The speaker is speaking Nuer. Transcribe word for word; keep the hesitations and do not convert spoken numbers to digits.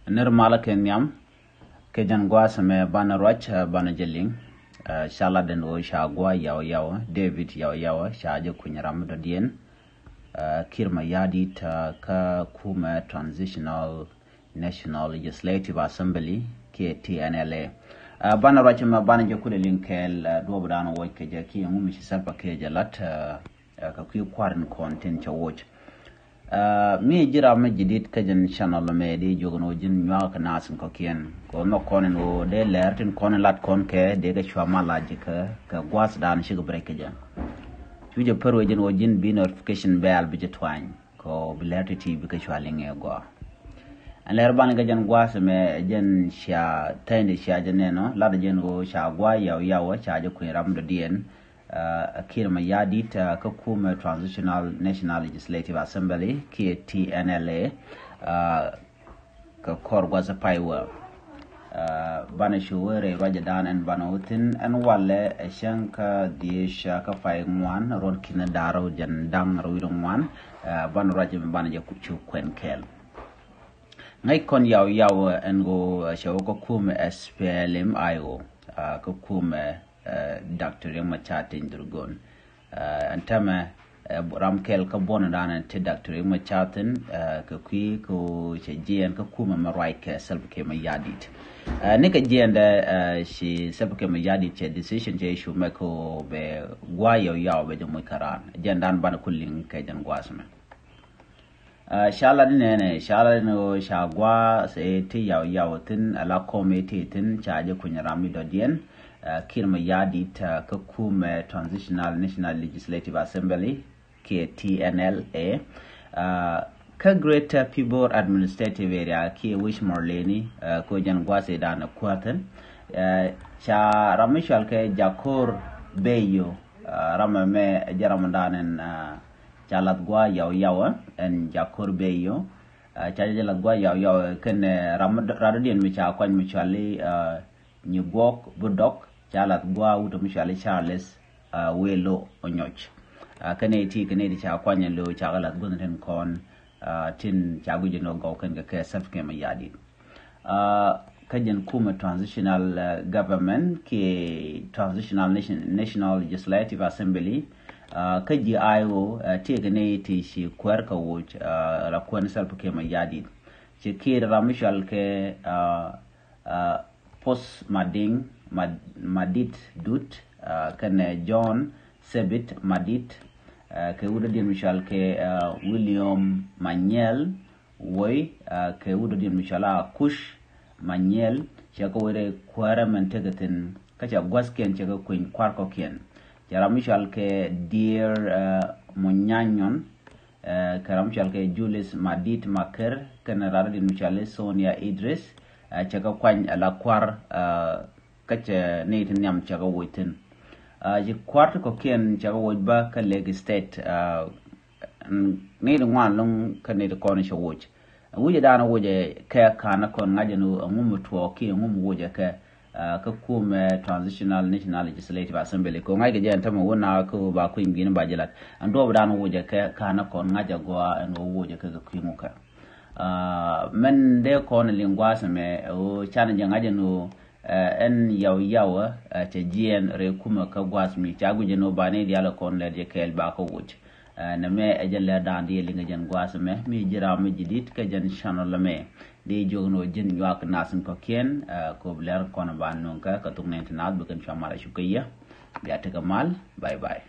Nir malä kɛ nhiam kɛ jɛn gua̱a̱th mɛ banɛ ruac, banɛ jɛ liŋ. Ca lat den ɣöö ca gua̱a̱ Yau Yau, David Yau Yau, ca jɛ kuny ram dɔ̱diɛn. Kiir Mayardit kä kumɛ Transitional National Legislative Assembly kiɛ T N L A. Banɛ ruac mɛ banɛ jɛ kulɛ liŋ kɛɛl, duɔ̱p dan wuɔc kɛ jɛ kiɛ ŋu mi ci Salva Kiir jɛ lat. Kɛ kui̱ kua̱r in kɔn tin cɛ wuɔc. Mi ji̱ ram mi ji̱ dit kä jɛn channel mɛ di jiök ni wä ji̱n nyuak kɛ naath in kɔ̱kiɛn kɛ wä nhɔk kɔn in wä dee lɛr tin kɔn in lat kɔn kɛ dee kɛ cua mal la ji̱ kɛ kɛ gua̱a̱th dan cikɛ break kɛ jɛ. Cu jɛ pär wä ji̱n wä ji̱n bi notification bell bi jɛ tuany kɛ wä bi lɛr ti ti bi kɛ cua liŋ ɛ gɔaa. Ɛn lɛr ban kɛ jɛn gua̱a̱th mɛ jɛn cia tɛn di cia jɛ nɛnɔ lat jɛn wä ca gua̱a̱ Yau Yau ca jɛ kui̱ ram dɔ̱diɛn. Kiir Mayardit kä kumɛ Transitional National Legislative Assembly kiɛ T N L A kɛ kɔr gua̱th pay wä. Banɛ cu wee rɛy ruacɛ dan ɛn banɛ wä thin ɛn walɛ ɛ cäŋ kä dhieec kä pay ŋuan ruɔn kinɛ da̱r jɛn da̱ŋ rɛw wi̱r ŋuan. Banɛ ruacɛ mi banɛ jɛ cu kuɛn kɛɛl. Ŋäc kɔn Yau Yau ɛn ɣöö cɛ wä kä kumɛ S P L M I O kä kumɛ Doctor Riek Machar Teny Dhurgon. Ɛn tämɛ ram kɛl kä buɔ̱n dan ɛn ti Doctor Riek Machar Teny kɛ kui̱ kɛ cɛ jiɛn kä kumɛ mɛ ruac kɛ Salva Kiir Mayardit. Ni kɛ jiɛn dɛ ci Salva Kiir Mayardit cɛ decision cɛ issue mɛ kɛ bɛ gua̱ Yau Yau bɛ jɛ moc kä raan jiɛn dan banɛ kuliŋ kɛ jɛn gua̱a̱th mɛ. Ca lat ni nɛnɛ ca lat ni ɣöö ca gua̱a̱th ɛ ti Yau Yau thin ala kɔm ɛ ti thin ca jɛ kuny ram mi dɔ̱diɛn. Kiir Mayardit kä kumɛ Transitional National Legislative Assembly kiɛ T N L A kä Greater Pibor Administrative Area kiɛ West Morleni. Kɛ jɛn gua̱a̱th ɛ dan ɛ kua̱thin ca ram mi cual kɛ Jakor Beyo. Ram mɛ mɛ jɛ ram dan ɛn ca lath gua̱a̱ Yau Yau ɛn Jakor Beyo. Ca jɛ lath gua̱a̱ Yau Yau kɛn ram rat dɔ̱diɛn mi ca kuany mi cuali Nyi Guɔk Budɔk ca lath gua̱a̱ wutɔ mi cuali Charles Welo Onyoc. Kɛn iti kɛn iti ca kuany lo ca kɛ lath gua̱a̱ tin kɔn tin ca guic ni gɔw kɛn kɛ kɛ Salva Kiir Mayardit. Kä jɛn kumɛ transitional government kiɛ transitional national legislative assembly. Kä ji̱ I O tiɛk ni ti ci kuɛr kɛ wuc la kuɛn Salva Kiir Mayardit. Ci Kiir ram mi cual kɛ Pos Mading Madit Dut kɛnɛ John Sebit Madit kɛ wut dɔ̱diɛn mi cual kɛ William Manyel Woi kɛ wut dɔ̱diɛn mi cual a Kuc Manyel cɛ kɛ wut rɛy kuäärä mɛn tekɛ thi̱n kä cɛ gua̱thkiɛn cɛ kɛ kueny kua̱r kɔ̱kiɛn. Cɛ ram mi cual kɛ Dier Munyanyon kɛ ram mi cual kɛ Julius Madit Maker kɛnɛ rat dɔ̱diɛn mi cual Sonia Idris. Cɛ kɛ kuany ala kua̱r kä cɛ ni ti nhiam cɛ kɛ wuc thi̱n. Ci kua̱r ti kɔ̱kiɛn cɛ kɛ wuc bä kä Lake State. Ni ti ŋuan loŋ kä ni ti kɔn cɛ wuc. Wucɛ dan wucɛ kɛ ka̱n kɔn ŋa̱cɛ ni ŋum tuɔɔk kiɛ ŋum wucɛ kɛ kä kumɛ transitional national legislative assembly kɛ ŋa̱c kɛ jɛ ɛn tämɛ wun na kä ba kui̱ gin ba jilat. Ɛn duɔp dan wucɛ kɛ ka̱n kɔn ŋa̱cɛ gɔaa ɛn wä wucɛ kɛ kɛ kui̱ ŋukɛ. Mɛn dee kɔn liŋ gua̱a̱th mɛ ɣöö canɛ jɛ ŋa̱cɛ ni ɣöö ɛn Yau Yau cɛ jiɛn rɛy kumɛ kä gua̱a̱th mi ca gui̱cɛ ni ɣöö ba ni diaal kɔn lɛr jɛ kɛɛl ba kä wuc. Nɛ mɛ ɛ jɛn lɛr da̱a̱n di liŋ ɛ jɛn gua̱a̱th mɛ mi ji̱ ram mi ji̱ di̱t kä jɛn channel mɛ di jiök ni ɣöö ji̱n nyuak nath in kɔ̱kiɛn. Kop lɛr kɔn ba nuŋ kä kä thuk nɛn ti nath bi kɛn cua mal a cuk kä yɛ. Bia tekɛ mal. Bye bye.